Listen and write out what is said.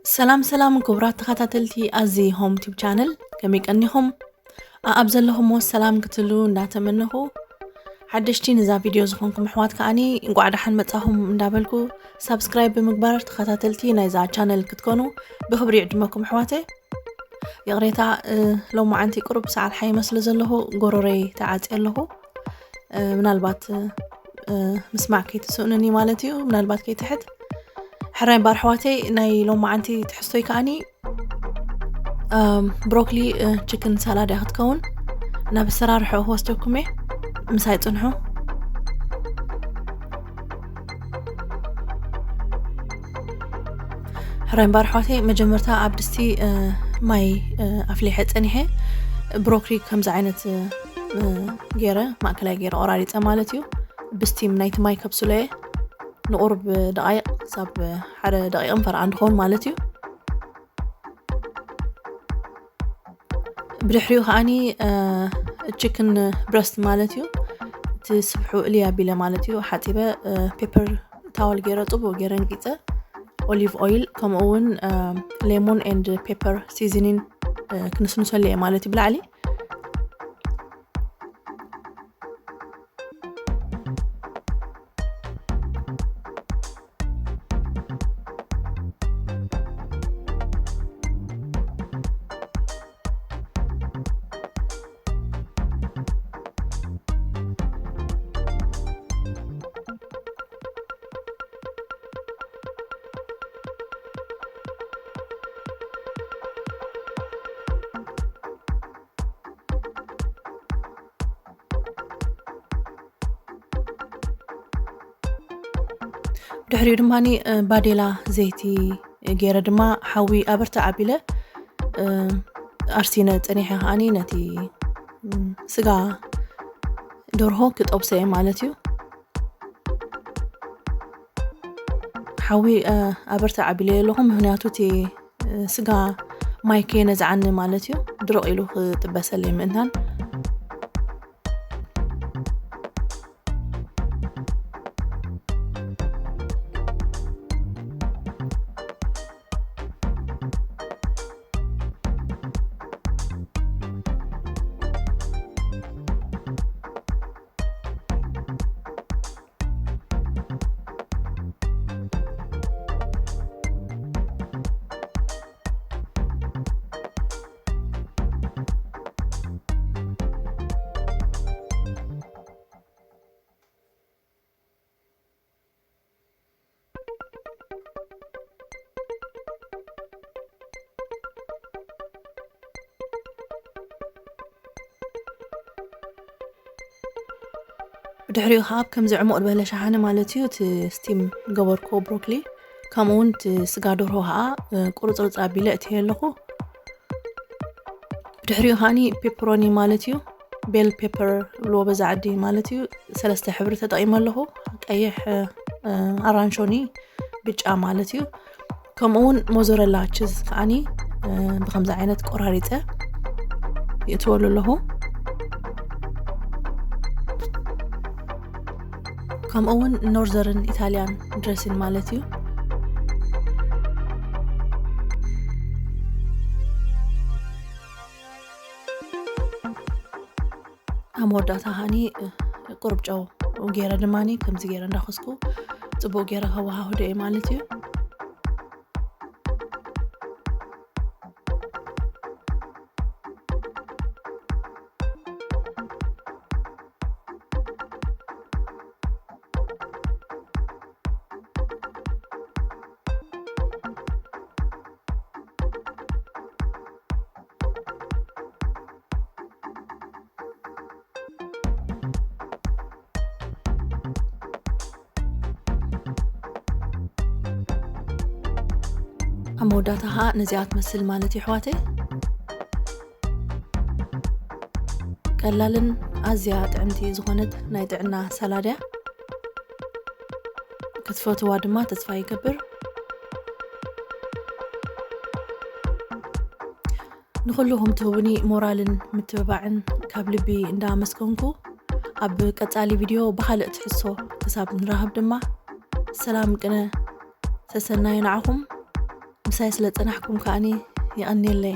ሰላም ሰላም ክቡራት ተኸታተልቲ ኣዚ ሆም ቲብ ቻነል፣ ከመይ ቀኒኹም? ኣኣብ ዘለኹምዎ ሰላም ክትሉ እንዳተመነኹ፣ ሓደሽቲ ነዛ ቪድዮ ዝኾንኩም ኣሕዋት ከኣኒ እንቋዕ ደሓን መጻኹም እንዳበልኩ፣ ሳብስክራይብ ብምግባር ተኸታተልቲ ናይዛ ቻነል ክትኮኑ ብኽብሪ ይዕድመኩም ኣሕዋተይ። ይቕሬታ፣ እ፣ ሎማዓንቲ ቁሩብ ሰዓል ሓይመ ስለ ዘለኹ ጎሮረይ ተዓጽየ ኣለኹ። እ፣ ምናልባት፣ እ፣ ምስማዕ ከይትስእኑኒ ማለት እዩ፣ ምናልባት ከይትሕት። ሕራይ እምበኣር ኣሕዋተይ፣ ናይ ሎማዓንቲ ትሕዝቶይ ከኣኒ፣ እም፣ ብሮኮሊ፣ እ፣ ቺክን ሳላድ እያ ክትከውን። ናብ ኣሰራርሕኡ ክወስደኩም እየ፣ ምሳይ ጽንሑ። ሕራይ እምበኣር ኣሕዋተይ፣ መጀመርታ ኣብ ድስቲ፣ እ፣ ማይ፣ እ፣ ኣፍሊሐ ጸኒሐ፣ ብሮኮሊ ከምዚ ዓይነት፣ እ፣ እ፣ ገይረ፣ ማእከላይ ገይረ ቆራሪጸ ማለት እዩ። ብስቲም ናይቲ ማይ ከብስሎ እየ። ንቁሩብ ደቓይቕ፣ ክሳብ ሓደ ደቂቕን ፈረቓን ድኸውን ማለት እዩ። ብድሕሪኡ ከኣኒ፣ እ፣ ቺክን ብረስት ማለት እዩ። እቲ ስብሑ እልይ ኣቢለ ማለት እዩ። ሓጺበ፣ እ፣ ፔፐር ታወል ገይረ፣ ጽቡቕ ገይረ ንቂጸ። ኦሊቭ ኦይል፣ ከምኡ እውን፣ እ፣ ሌሞን ኤንድ ፔፐር ሲዝኒን፣ እ፣ ክንስንሰሉ እየ ማለት እዩ ብላዕሊ። ድሕሪኡ ድማኒ፣ እ፣ ባዴላ ዘይቲ ገይረ ድማ ሓዊ ኣበርትዕ ኣቢለ፣ እ፣ ኣርሲነ ጸኒሐ ከኣኒ ነቲ፣ እ፣ ስጋ ደርሆ ክጠብሶ እየ ማለት እዩ። ሓዊ፣ እ፣ ኣበርትዕ ኣቢለዮ ኣለኹ፣ ምኽንያቱ እቲ፣ እ፣ ስጋ ማይ ከየነዝዓኒ ማለት እዩ፣ ድርቕ ኢሉ ክጥበሰለይ ምእንታን። ብድሕሪኡ ከዓ ኣብ ከምዚ ዕሙቕ ዝበለ ሸሓኒ ማለት እዩ፣ እቲ ስቲም ገበርክዎ ብሮኮሊ፣ ከምኡ እውን እቲ ስጋ ደርሆ ከዓ፣ እ፣ ቁርፅርፅ ኣቢለ እትየ ኣለኹ። ብድሕሪኡ ከዓኒ ፔፐሮኒ ማለት እዩ፣ ቤል ፔፐር ብልዎ በዛ ዓዲ ማለት እዩ፣ ሰለስተ ሕብሪ ተጠቒመ ኣለኹ፣ ቀይሕ፣ እ፣ ኣራንሾኒ፣ ብጫ ማለት እዩ። ከምኡ እውን ሞዞረላ ችዝ ከዓኒ፣ እ፣ ብኸምዚ ዓይነት ቆራሪፀ ይእትወሉ ኣለኹ። ከምኡ እውን ኖርዘርን ኢታልያን ድረሲን ማለት እዩ። ኣብ መወዳእታ ከዓኒ፣ እ፣ ቁሩብ ጨው ገይረ ድማኒ ከምዚ ገይረ እንዳኸስኩ ጽቡቕ ገይረ ከወሃህዶ እየ ማለት እዩ። ኣብ መወዳእታ ኸዓ ነዚኣ ትመስል ማለት እዩ፣ ኣሕዋተይ። ቀላልን ኣዝያ ጥዕምቲ ዝኾነት ናይ ጥዕና ሳላድ እያ። ክትፈትዋ ድማ ተስፋ ይገብር። ንኹልኹም ትህቡኒ ሞራልን ምትብባዕን ካብ ልቢ እንዳመስገንኩ፣ ኣብ ቀጻሊ ቪድዮ ብኻልእ ትሕዝቶ ክሳብ ንራኸብ ድማ፣ ሰላም ቅነ ሰሰናዩ ንዓኹም። ምሳይ ስለ ጸናሕኩም ከዓኒ የቐንየለይ።